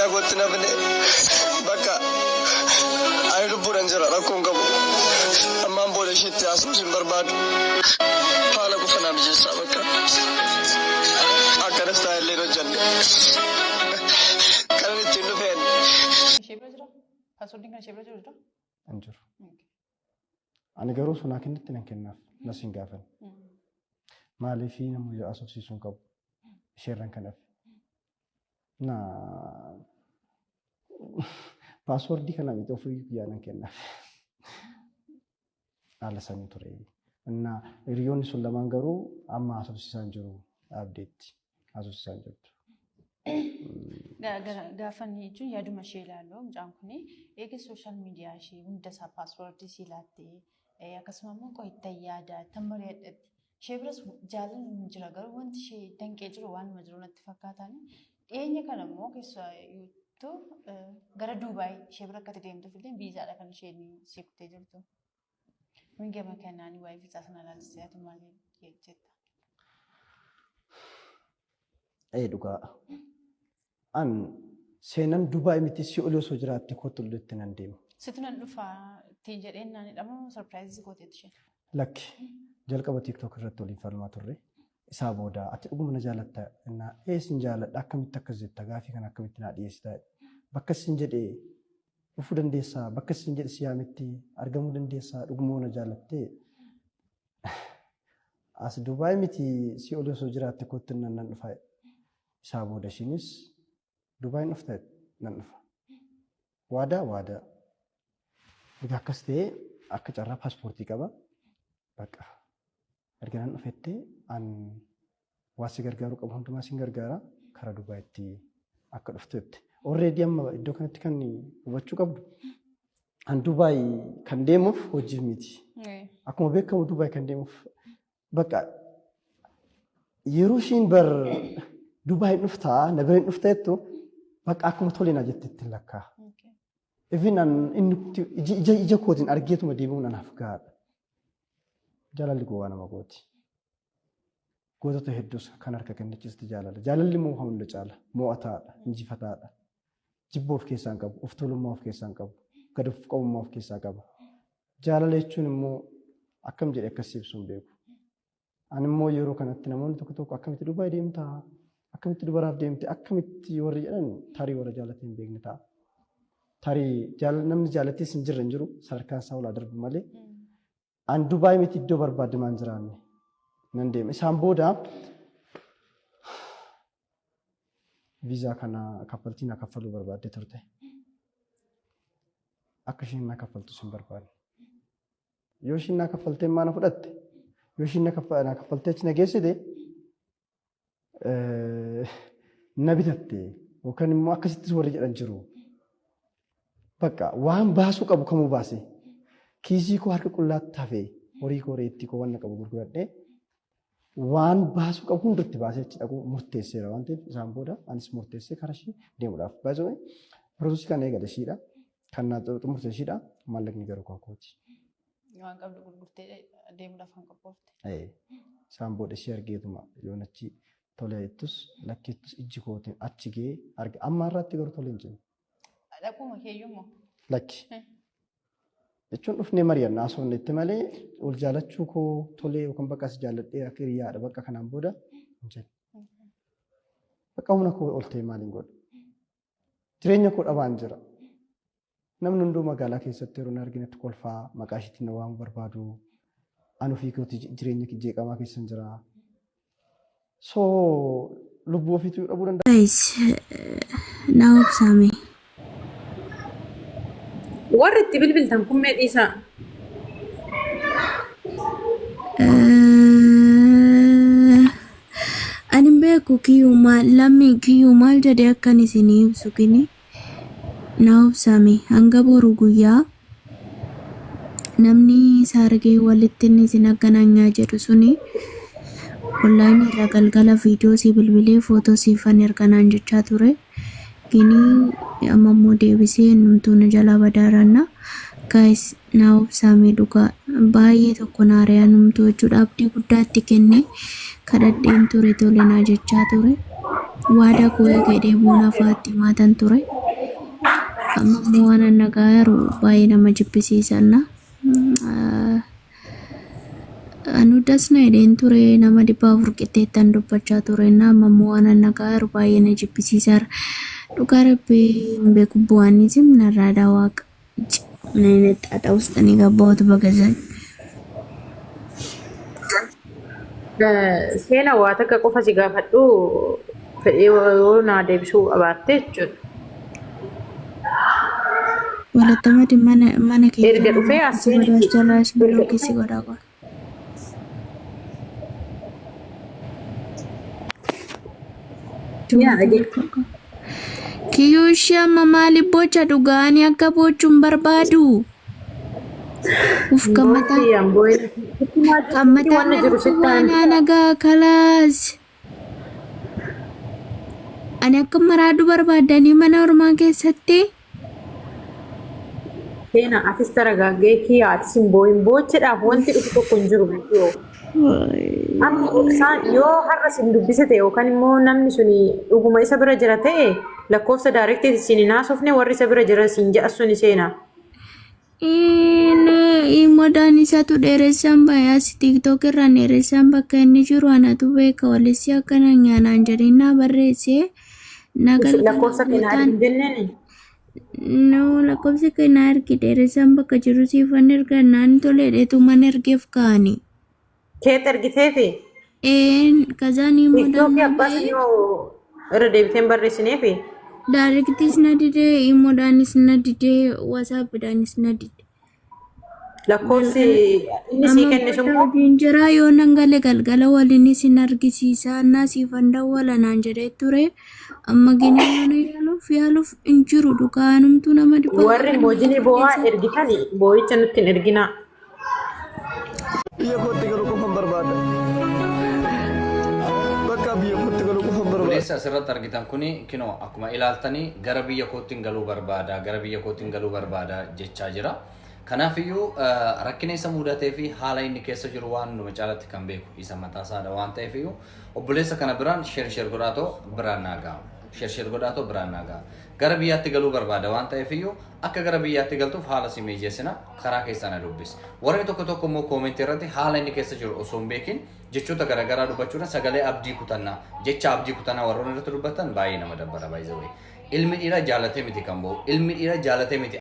Seenaa kootti nafne bakka ani lubbuudhaan jira rakkoo hin qabu. Ammaan booda isheetti haasa'uus hin barbaadu. Haala qofa naa mijeessaa bakka. Akkanas taa'e illee hin hojjanne. Kanan ittiin dhufeen. Ishee bira jira? Paaswordiin kan ishee bira jiru jira? Hin jiru. Ani garuu osoo naa kennitti nan kennaaf. Nas hin gaafanne. Maaliif namni haasofsiisuu hin qabu. Isheerran kan hafe. Na paaswordii kana miti ofii guyyaa nan kennaaf. Haala sanii ture. Na hiriyoonni sun lamaan garuu amma haasofsiisaa hin jiru dhaabdeetti. Haasofsiisaa hin jirtu. Gaafa inni jechuun yaaduma ishee ilaalu mucaan kun eega sooshaal miidiyaa ishee hunda isaa paaswordii isii laattee akkasuma immoo qo'ittan yaada ittan mari'adhatti. Ishee biras jaalalli ni jira garuu wanti ishee danqee jiru waanuma jiru natti fakkaataani. Dhiyeenya kana immoo keessattuu gara Duubaay ishee bira akka deemtuuf illee viizaadha kan isheen si kutee jirtu. Gama kanaan waa'ee viizaa sana ilaalchisee ati maal jetta? Ee dhugaa. An seenan Dubaay miti si olii osoo jiraatte kottu itti nan deema. Situ nan dhufa ittiin jedheen naan hidhamu sarpiraayizii gooteetti isheen. Lakki jalqaba TikTok irratti waliin falmaa turre. Isaa booda ati dhuguma na jaalatta innaa ee sin jaaladha akkamitti akkas jetta gaafii kana akkamitti naa dhiyeessita bakka sin jedhe dhufuu dandeessaa bakka sin jedhe si yaametti argamuu dandeessaa dhuguma na jaalattee as Dubaay miti si olii osoo jiraatte kottu nan nan dhufa isaa booda ishiinis Dubaayin dhufta nan dhufa. Waadaa waadaa. Egaa akkas ta'ee akka carraa paaspoortii qaba. Bakka erga nan dhufetti an waa si gargaaruu qabu hundumaa sin gargaara karaa Dubaayitti akka dhuftu jette. Already amma iddoo kanatti kan hubachuu qabdu an Dubaay kan deemuuf hojiif miti. Akkuma beekamu Dubaay kan deemuuf bakka yeroo ishiin bar Dubaay dhuftaa na bira hin dhufta jettu bakka akkuma tole na jette ittiin lakkaa. Even an inni ija ija kootiin argeetuma deebi'uun anaaf gahaadha. Jaalalli gowwaa nama gooti. Gootota hedduus kan harka kennichiisti jaalala. Jaalalli immoo hunda caala. Mo'ataadha, injifataadha. Jibba of keessaa hin qabu, of tuulummaa of keessaa hin qabu, gad of qabummaa of keessaa qaba. Jaalala jechuun immoo akkam jedhe akkas ibsuu hin beeku. Ani immoo yeroo kanatti namoonni tokko tokko akkamitti Dubaay deemtaa? Akkamitti dubaraaf deemte? Akkamitti warri jedhan tarii warra jaalatee hin beekne ta'a. Tarii namni jaalatees hin jirre hin jiru sadarkaan isaa olaa darbu malee. An Dubaay miti iddoo barbaadde maan jiraanne nan deema. Isaan booda viizaa kana kaffaltii na kaffaluu barbaadde turte. Akka isheen na kaffaltus hin barbaanne. Yoo ishiin na kaffaltee maa na fudhatte? Yoo ishiin na kaffaltee achi na geessite na bitatte yookaan immoo akkasittis warri jedhan jiru. Bakka waan baasuu qabu kamuu baase kiisii koo harka qullaatti hafe horii koo reettii koo waan qabu gurguradhee waan baasuu qabu hundatti baasee achi dhaquu murteesseera waan ta'eef isaan booda anis murteessee karaa ishii deemuudhaaf. Baay'ee piroosesii kan eegale ishiidha. Kan naa xumurte ishiidha. Maallaqni garuu kan kooti. Waan qabdu gurgurtee deemuudhaaf kan qophoofte. Isaan booda ishee argeetuma yoon achi tole jettus lakkittus ijji kootiin achi ga'ee arge. Amma har'aatti garuu tole hin jenne. Dhaquma keeyyuu moo? Lakki. Jechuun dhufnee mari'anna haasofne itti malee wal jaalachuu koo tolee yookaan bakka as jaalladhee akka hiriyaadha bakka kanaan booda hin jenne. Bakka humna koo ol ta'e maaliin godha? Jireenya koo dhabaan jira. Namni hunduu magaalaa keessatti yeroo na arginetti kolfaa maqaa ishiitiin na waamuu barbaadu. Ani ofii kootii jireenya jeeqamaa keessan jira. So lubbuu ofiitu dhabuu danda'a. Guys, na obsaame. Warri itti bilbiltan kun mee dhiisaa. Ani hin beeku kiyyuu maal lammii kiyyuu maal jedhee akkan isinii ibsu kini na obsame hanga boru guyyaa namni isa argee walitti inni isin aggananyaa jedhu suni onlaayinii irra galgala viidiyoo si bilbilee footoo siifan erganaan jechaa ture. Gini amma immoo deebisee innumtuu na jalaa badaaranna. Guys naa obsaa mee dhugaa baay'ee tokko na ari'aa numtuu jechuudha abdii guddaa itti kenne kadhadheen ture tole naa jechaa ture. Waadaa koo eegee boona fa'aatti himaatan ture. Amma immoo waan an nagaa jiru baay'ee nama jibbisiisanna. Anu dasna jedheen ture nama 400 qixxeettan dubbachaa ture na amma immoo waan an nagaa jiru baay'ee na jibbisiisaara. Dhugaa rabbii hin beeku bu'aanis narraadhaa waaqa. ምን አይነት ጣጣ ውስጥ ነው የገባሁት በገዛ Seena waa takka qofa si gaafadhu fedhii yoo naa deebisuu qabaatte jechuudha. Walatamadi mana Erga dhufee as seenitti jalaa erga keessa dhufee godhaa qola. Yaa dhagee. Kiyyuu ishee amma maaliif bocha dhugaanii akka bochuun barbaadu? Uf gammataa Boochi ambooyin gammataa wanna jiru sitti waan nagaa kalaas. Ani akka maraadhu barbaadanii mana ormaa keessatti. Seena atis taragaggee kiyya atis hin booyin boochidhaaf wanti dhufu tokko hin jiru. Amma obsaan yoo har'a sin dubbise ta'e yookaan immoo namni suni dhuguma isa bira jira ta'e lakkoofsa daarektiiti isin hin haasofne warri isa bira jira sin ja'a suni seena. Inni modaan isaatu dheeressaan bahe as TikTok irraan dheeressaan bakka inni jiru anatu beeka walissi akkana nyaanaan jedhee naa barreessee na galgala Lakkoofsa kennaa bootaan hin jenneeni. No lakkoofsa kennaa ergi dheeressaan bakka jiru siifan erga naan tole dheetu mana ergeef kaa'ani. Keet ergiteefi Een kazaan modaan TikTokii na abbaa bahe sanii irra deebiteen barreessineefi. Daarektiis na didee imodaanis na didee wasaapidhaanis na dide. Lakkoofsi inni sii Amma kenne sun booda immoo hojiin jira yoo nan gale galgala waliin isin argisiisa naa siifan dawwala naan jedhee ture. Amma gini yoona yaaluuf yaaluuf hin jiru dhugaanumtuu nama dhibba warri moojinii boo'aa ergitani boo'icha nutti hin erginaa. Biyya kootti galuu qofan barbaada. Bakka biyya kootti galuu qofan barbaada. Obboleessi asirratti argitan kuni kinoo akkuma ilaaltanii gara biyya kootti hin galuu barbaada gara biyya kootti hin galuu barbaada jechaa jira. Kanaafiyyuu rakkina isa mudatee fi haala inni keessa jiru waan hunduma caalatti kan beeku isa mataa isaadha waan ta'eefiyyuu obboleessa kana biraan share share godhaatoo biraan naa ga'a. Share share godhaatoo biraan naa ga'a. Gara biyyaatti galuu barbaada waan ta'eefiyyuu akka gara biyyaatti galtuuf haala si mijeessina karaa keessaa na dubbisi. Warri tokko tokko immoo koomentii irratti haala inni keessa jiru osoo hin beekin jechoota garaagaraa dubbachuudhaan sagalee abdii kutannaa jecha abdii kutannaa warroonni irratti dubbatan baay'ee nama dabbara baay'ee. Ilmi dhiiraa jaalatee miti kan ba'u ilmi dhiiraa jaalatee miti.